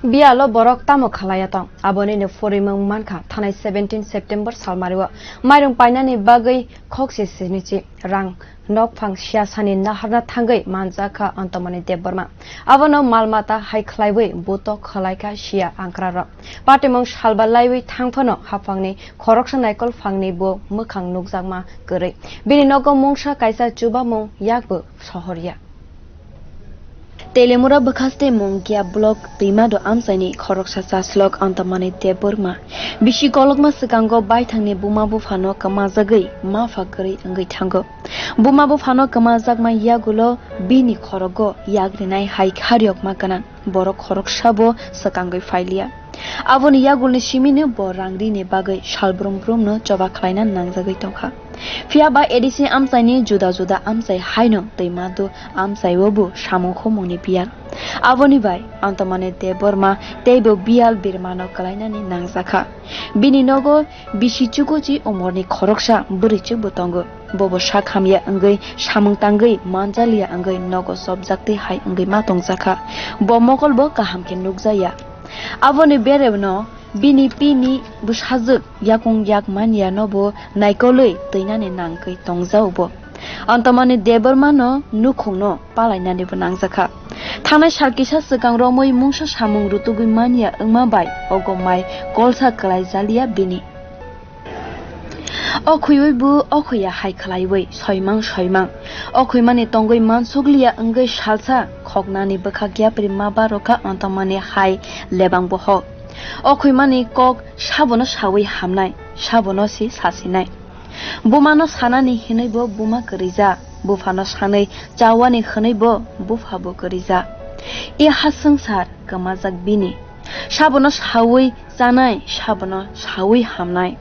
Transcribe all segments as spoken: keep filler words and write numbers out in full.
Biyalo borok tamo khalaiya tong? Abonino phorimung mankha thanai seventeen September salmario mairung painani bagwi khokse sinichi rang nokphang siyasani naharna thangwi manjakha Antomoni Debbarma. Abono malmata hai khlaiwi buto khwlaikha siya angkrarok. Patimung salba laiwi thangphano haphangni khoroksa naikol phangni bo mwkhang nukjakma kwrwi. Bini nogo mungsa kaisa chubamung yakbo sohorya. Telemura bwkhaste Mungkia block twimado amchaini khoroksa chaslok Antomoni Debbarma. Bisi kolokma swkango baithangni buma buphano kwmajagwi mapha kwrwi wngwi thango. Buma buphano kwmajakma yagulo bini khorogo yagrinai hai kharyokma gwnang borok khoroksabo swkangwi phailiya. Aboni yagulni simino bo rangrini bagwi salbrum brumno choba khlaina nangjagwi tongkha. Phiya ba A D C amchaini juda juda amchai haino twimado amchaio bo samung humungni biyal. Aboni bai Antomoni Debbarma teibo biyal birmano kwlainani nangjakha. Bini nogo bisi chukuchi umorni khoroksa bwrwichukbo tongo. Bobo sak hamya wngwi samung tangwi manjaliya wngwi nogo chopjaktwi hai wngwi ma tongjakha. Bo mokolbo kaham khe nukjaya. Aboni bereno bini pini bwsajwk yakung yak manyano bo naikolwi twinani nangwi tongjao bo. Antomoni Debbarmano nukhungno palainanibo nangjakha. Thangnai sal kisa swkang romwi mungsa samung rutugwi manya wngma bai ogo mai kolsa kwlai jaliya bini. Okhwiwi bo okhwiya hai khlaiwi soimang soimang. Okhwimani tongwi mansukliya wngwi salsa khoknani bwkhak yapri ma barokha Antomoni hai lebang bohok. Okhwimani kok sabono sawi hamnai, sabono si sasinai. Bumano sanani hinwi bo buma kwrwija, buphano sanwi chawani hinwi bo bupha bo kwrwija. E ha swngchar kwmajak bini. Sabono sawi chanai, sabono sawi hamnai.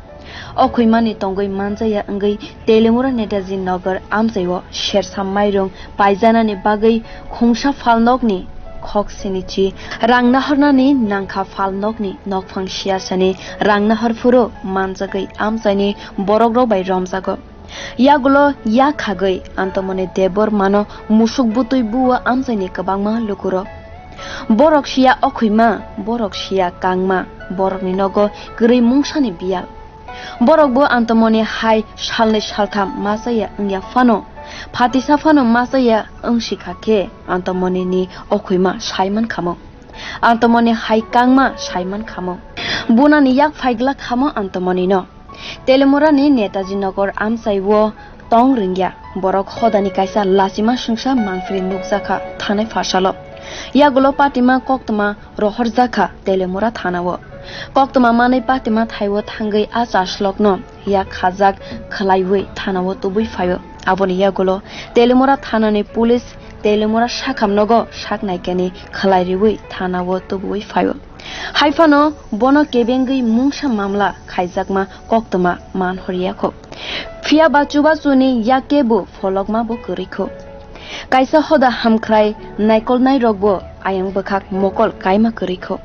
Okhwimani tongwi manjaya wngwi Telemura Netaji Nagar amchaio sersa mairung paijanani bagwi khungsa phalnokni khok sinichi rang nahornani nangkha phalnokni nokphang siyasani rang nahor phuru manjagwi amchaini borokrok bai romjago. Yagulo yak khagwi Antomoni Debbarmano musuk butwi buo amchaini kwbangma lukurok. Borok siya okhwima, borok siya kangma, borokni nogo kwrwi mungsani biyal. Borok bo Antomoni hai salnwi saltham machaya wngya phano, phatisa phano machaya wngsikha khe Antomoni ni okhwima saiman khamo. Antomoni hai kangma saiman khamo. Bunani yak phaiglak khamo Antomoni no. Telemura ni Netaji Nagar amchai o tong ringya. Borok hodani kaisa lachima swngsa mangpili nukjakha thanai pharsalo. Yagulo patima koktwma rohorjakha Telemura thana o. Koktwma manwi patima thai o thangwi a chaslokno yak khajak khwlaiwi thana o tubui phaio. Aboni yagulo Telemura thanani police Telemura sakham nogo sak naikani khwlai riwi thana o tubui phaio. Hai phano bono kebengwi mungsa mamla khaijakma koktwma man horya kho. Phiya ba chubachuni yak kebo pholokma bo kwrwi kho. Kaisa hoda hamkhrai naikolnai rok bo ayang bwkhak mokol kaima kwrwi kho.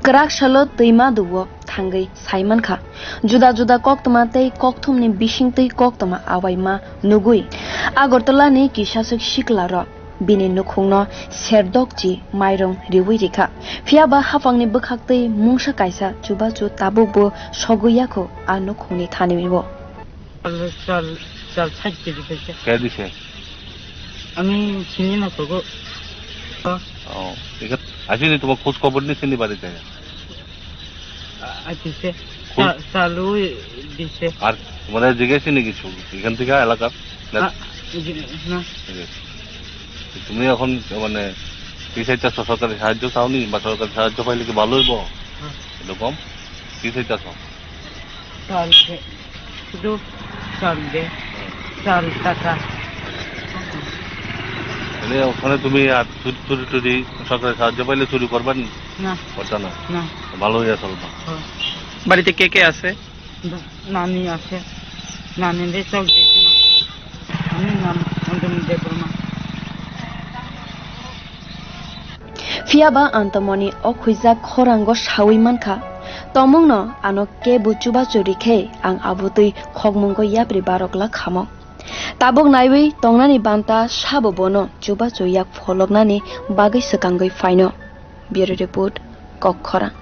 Kwrak salo twima duo thangwi saimankha. Juda juda koktwma tei kokthumni bisingtwi koktwma awaima nugwi Agartala ni kisaswk sikla rok bini nukhungno serdokchi mairung riwi rikha. Phiya ba haphangni bwkhaktwi mungsa kaisa chubachu tabukbo sogwi yakho a nukhungni thani o. চাল, চাল, চাল ষাট কেজি পাইছে। কে দিছে? আমি চিনি না তো গো। ও, ঠিক আছে। আসেনি তোমার খোঁজ খবর নিছেনি বাড়িতে? আ-, আ, দিছে। কোন? চা-, চালু দিছে। আর তোমাদের জিজ্ঞেসেনি কিছু এখান থেকে এলাকার? না। আ, জি, না। ঠিক আছে। তুমি এখন মানে কি চাইতেছো? সরকারি সাহায্য চাওনি বা সরকারি সাহায্য পাইলে কি ভালো হইব? হ্যাঁ। এরকম কি চাইতেছো? চাল দে। শুধু চাল দে। চাল, টাকা। তাহলে ওখানে তুমি আর চুরি, চুরি টুরি, সরকারি সাহায্য পাইলে চুরি করবা নি? না। করতা না? না। ভালো হইয়া চলবা। হ্যাঁ। বাড়িতে কে কে আছে? নানি আছে। নানি রে চোখ দেখি না। আমি নাম অঞ্জলি Debbarma. Phiya ba ang tomoni o khwijak khorango sawi mankha. Tomungno ano kebo chubachu rikhe ang abotwi khokmungo yapri barok lak khamo. Tabuk naiwi tongnani banta sabo bono chubachu yak pholoknani bagwi swkangwi phaino. Bureau Report, Kokkhorang.